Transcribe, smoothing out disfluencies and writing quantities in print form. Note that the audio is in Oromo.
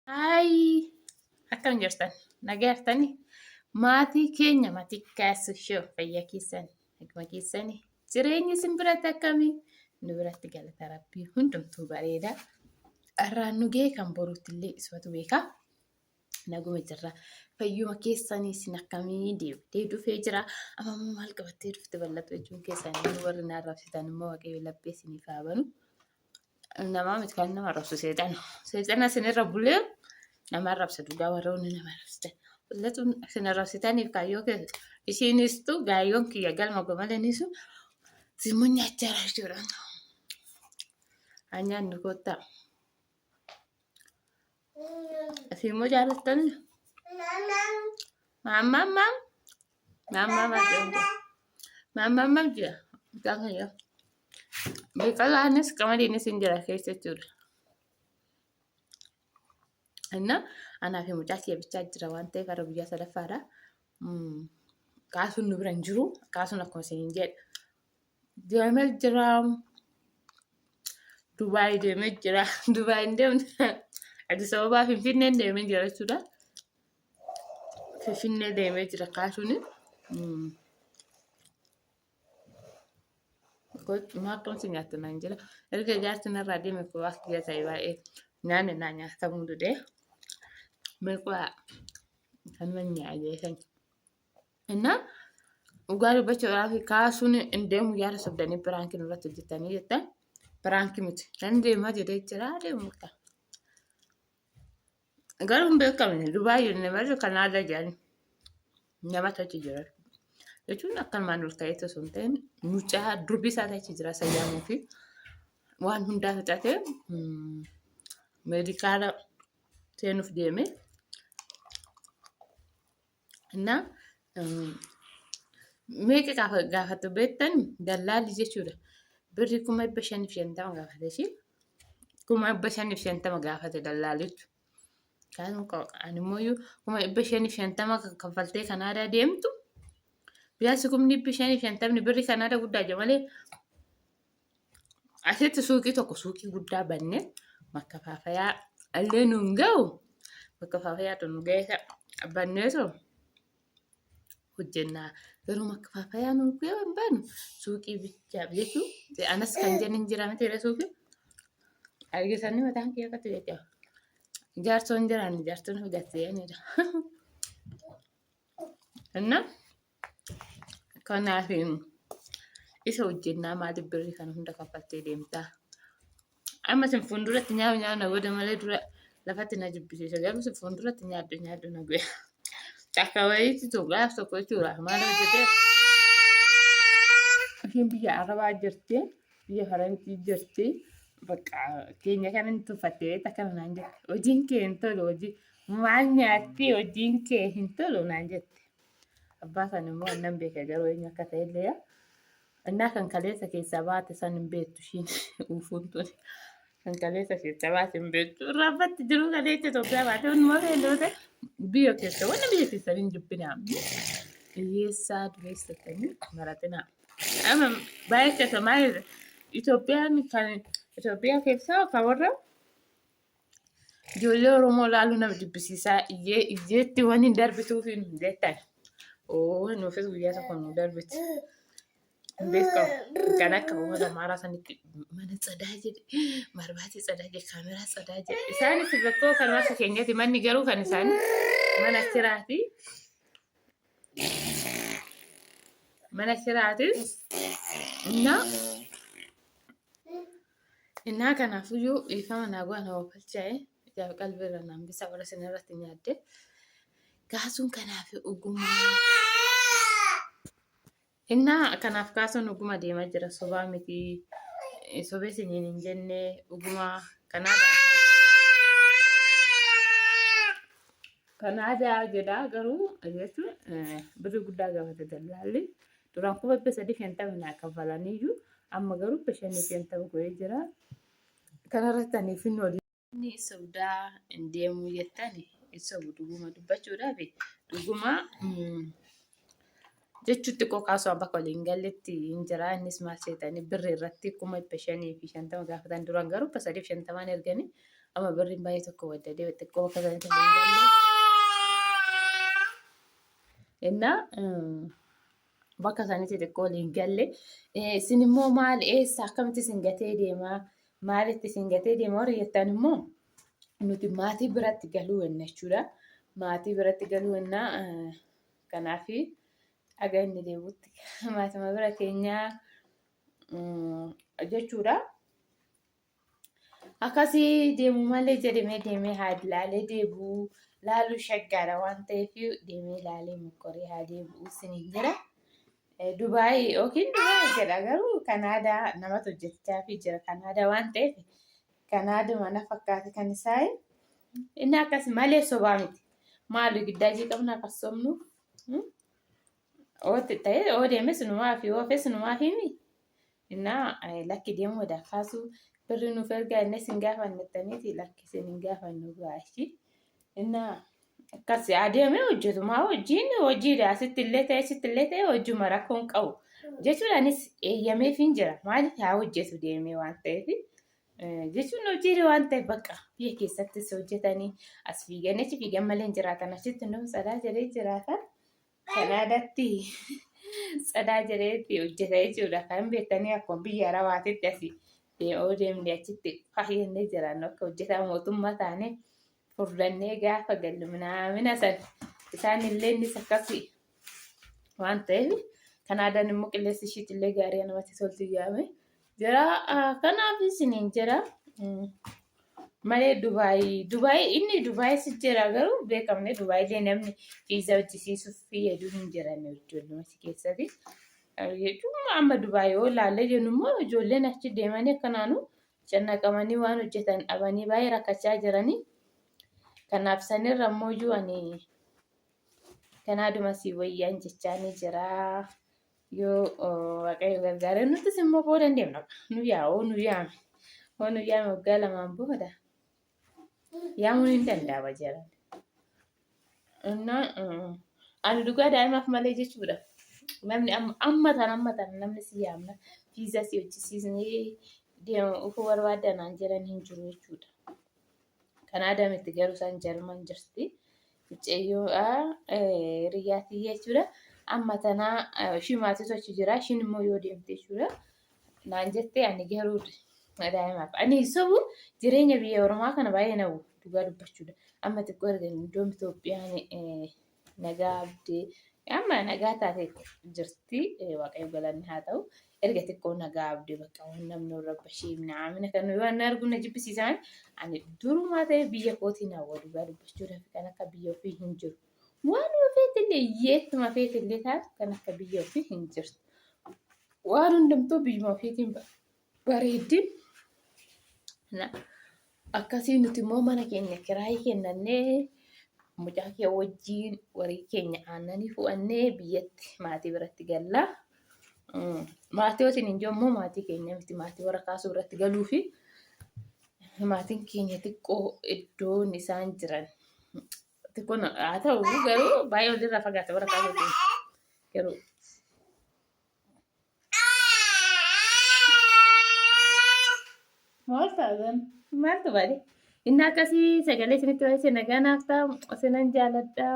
Haayii akkam jirtan? Nagaa jirtani? Maatii keenya maatii kaasu shoo fayyaa keessan naguma keessani jireenyi isin biratti akkamii? Nu biratti galata rabbii hundumtuu bareeda. Har'aan nu ga'e kan boruutti illee isumatu beeka. Naguma jirra. Fayyuma keessanii isin akkamii deebitee dhufee jira. Amma immoo maal qabattee dhufte bal'atu jechuun keessan warri na arrabsitan immoo waaqayyo laphee isiniif haa banu. Namaa miti kan nama arrabsu seexana. Seexana isinirra bulee nama arrabsa dhugaa warroonni nama arrabsitan. Wallatuun isin arrabsitaniif kaayyoo keessa ishiinistu gaayyoon kiyya galma gomalaniisu simmoo nyaachaa jira jechuudha. Haa nyaannu kottaa. Isin immoo jaalattanii? Maammaan maam? Maammaan maam jedhamtu? Maammaan maam jira? Mucaan kiyya. Biqilaanis qamadiinis hin jira keessa jechuudha. Inna anaa fi mucaa kiyya bichaa jira waan ta'eef har'a guyyaa sadaffaadha. Kaasuun nu bira hin jiru. Kaasuun akkuma isin jedhe. Deemee jira. Dubaay deemee jira. Dubaay hin deemne. Addis Ababaa Finfinneen deemee jira jechuudha. Finfinnee deemee jira kaasuun. Maa akkam si nyaatta naan jira. Erga jaarsi narraa deeme koo akka kiyya ta'e baay'ee nyaanni naa nyaatamuu dide. Meeqaa kan nyaadhe san. Innaa dhugaa dubbachuudhaaf kaasuun hin deemu yaada sobdanii piraankii nurratti hojjettanii jettan piraankii miti. Nan deemaa jedhee jira deemu bakka. Garuu hin beekamne Dubaay jenne malee Kanaadaa jedhanii namatu achi jira. Jechuun akkanumaan ol ka'ee osoo hin ta'in mucaa durbi isaa achi jira sayyaamuu fi waan hundaa fixatee meedikaala seenuuf deeme. Innaa meeqa gaafa gaafattu beektan dallaalli jechuudha. Birri 550,000 gaafate ishii. 550,000 gaafate dallaalichi. Kan ani immoo 550,000 kaffaltee Kanaadaa deemtu. Biyaasi 550,000 birri Kanaadaa guddaa jira malee asitti suuqii tokko suuqii guddaa banne makkafaafayaa illee nuun ga'u makkafaafayaa nu ga'e banneetoo hojjennaa. Garuu makkafaafayaa nuun ga'u hin baanu suuqii bichaa jechuun anas kan jennu hin jira miti suuqii. Argisanii mataan kee akkatti jecha. Jaarsoon jiraan jaarsoon hojjattee jedhanidha. Inna kanaaf isa hojjennaa maaliif birrii kana hunda kaffaltee deemtaa? Amma isin fuulduratti nyaau nyaau na godha malee dura lafatti na jibbisiisa. Garuu isin fuulduratti nyaadhu nyaadhu na godha. Takka wayiitti tu gaaf tokko jechuudha. Maal hojjetee? Isheen biyya Arabaa jirti. Biyya Faranjii jirti. Bakka keenya kana hin tuffattee takka naan jette. Hojiin kee hin tolu hojii maal nyaatti hojiin kee hin tolu naan jette. Abbaa kan immoo annan beeka garuu eenyu akka ta'e illee. Innaa kan kaleessa keessaa baate san hin beektu ishiin uufuun tuni. Kan kaleessa keessaa baate hin beektu. Irraanfatti jiruu kaleessa Itoophiyaa baate hundumaa feeloote biyya keessa wanna biyya keessan hin jibbinaa. Hiyyeessaa dureessatanii maraxinaa. Amma baay'ee keessa maal Itoophiyaan kan Itoophiyaa keessaa kan warra Ijoollee Oromoo laaluu nama jibbisiisaa iyyee iyyeetti waan hin darbituuf hin beektan. Oo nuufis guyyaa tokko nu darbiti. Hin beekamu. Kan akka uummata Amaaraa sanitti mana tsadaa jedhe, marbaatii tsadaa jedhe, kaameraa tsadaa jedhe. Isaanis bakkoo kan akka keenyati manni garuu kan isaanii mana kiraati. Mana kiraati. Innaa Innaa kanaafuyyuu dhiifama naa godha na oofalchaa'e ijaaf qalbii irra naan bisa warra isin irratti nyaadde. Kaasuun kanaaf ogummaa. Innaa kanaaf kaasuun oguma deemaa jira sobaa miti sobee isiniin hin jenne oguma kanaa Kanaadaa jedha garuu jechuun birrii guddaa gaafate dallaalli. Duraan 350,000 naa kaffalaniyyuu amma garuu 550,000 godhee jira. Kanarratti ani finni olii. Inni sobdaa hin deemuu jettani hin sobu dhuguma dubbachuudhaaf dhuguma jechuun xiqqoo kaasuu bakka waliin galletti hin jira. Innis maal seetanii birrii irratti 550,000 gaafatan duraan garuu 350n erganii Amma birriin baay'ee tokko waddadee xiqqoo bakka sanitti hin galle. Innaa bakka sanitti xiqqoo waliin galle. Isin immoo maal eessa akkamitti isin gatee deemaa maalitti isin gatee deema warri jettan immoo nuti maatii biratti galuu jenna jechuudha. Maatii biratti galuu jenna. Kanaaf haga inni deebi'utti maatima bira teenyaa jechuudha. Akkasii deemu malee jedhamee deemee haa ilaalee deebi'u. Laaluu shaggaadha waan ta'eef deemee ilaalee mokkoree haa deebi'u isiniin jedha. Dubaay yookiin Dubaay jedha garuu Kanaadaa namatu hojjechaa fi jira Kanaadaa waan ta'eef Kanaaduma na fakkaate kan isaa inni akkas malee sobaa miti. Maali giddaajii qabna akkas sobnu. Ootti ta'ee oo deemes numaa fi oofes numaa fi mi. Innaa lakki deemuu wadaa kaasuu birri nuuf ergaa inni isin gaafannettaniiti lakki isin hin gaafannu gaashi. Innaa akkas adeemee hojjetu maa hojiin hojiidha asitti illee ta'e asitti illee ta'e hojjuma rakkoon qabu jechuun anis eeyyameef hin jira maaliif haa hojjetu deemee waan ta'eef jechuun hojiidha waan ta'eef bakka biyya keessattis hojjetanii as fiiganii achi fiigan malee hin jiraatan achitti hundum sadaa jedhee jiraatan. Kanaadatti tsadaa jedheetti hojjeta jechuudha. Kan beektanii akkuma biyya Arabaatitti asii yoo deemne achitti fayyannee jiraannu akka hojjetaa mootummaa taane furdannee gaafa gallu minaamina san isaan illee innis akkasii waan ta'eef Kanaadaan immoo qilleensi ishiitti illee gaarii namatti tolti yaame jira. Kanaaf isiniin jira. Malee Dubaay Dubaay inni Dubaay si jira garuu beekamne Dubaay illee namni fiiza hojjisiisuuf fayyadu hin jiran ijoollee si keessatti. Jechuun amma Dubaay yoo ilaalle jennu immoo ijoolleen achi deemanii akkanaanu cannaqamanii waan hojjetan dhabanii baay'ee rakkachaa jiranii. Kanaaf sanirra immoo iyyuu ani kanaaduma si wayyaan jechaa ni jira. Yoo Waaqayyo gargaare nutis immoo booda hin deemna. Nu yaa oo nu yaame. Oo nu yaame waggaa lamaan booda yaamuun hin danda'ama jedhan. Innaa ani dhugaa daa'imaaf malee jechuudha. Namni amma tan amma tan namni si yaamna fiizaa si hojjisiisnee deemu ufuu barbaadda naan jedhan hin jiru jechuudha. Kanaadaa miti garuu isaan Jarman jirti. Mucayyoo hiriyyaa tiyya jechuudha. Amma tanaa ishii maatiitu achi jira. Ishiin immoo yoo deemte jechuudha. Naan jette ani garuu daa'imaaf. Ani sobu jireenya biyya Oromaa kana baay'ee na dhugaa dubbachuudha. Amma xiqqoo erga iddoon Itoophiyaan nagaa abdee amma nagaa taatee jirti waaqayyo galanni haa ta'u erga xiqqoo nagaa abdee bakka waan namni warra bashee naamina kan waan argu na jibbisiisan ani durumaa ta'e biyya kootiin hawwa dhugaa dubbachuudhaaf kan akka biyya ofii hin jiru waan feetillee hiyyeettuma feetillee taatu kan akka biyya ofii hin jirtu waan hundumtuu biyyuma ofiitiin bareeddi. Akkasii nuti immoo mana keenya kiraayii kennannee mucaa kee wajjin warii keenya aannanii fu'annee biyyatti maatii biratti galla. Maatii wajjin hin jiru immoo maatii keenya miti maatii warra kaasuu biratti galuu fi maatiin keenya xiqqoo iddoon isaan jiran xiqqoo haa ta'u garuu baay'ee walirraa fagaata warra kaasuu garuu. Maal taatan? Maaltu bade? Inni akkasii sagalee isinitti baay'isee nagaa naaf ta'a. Isinan jaaladha.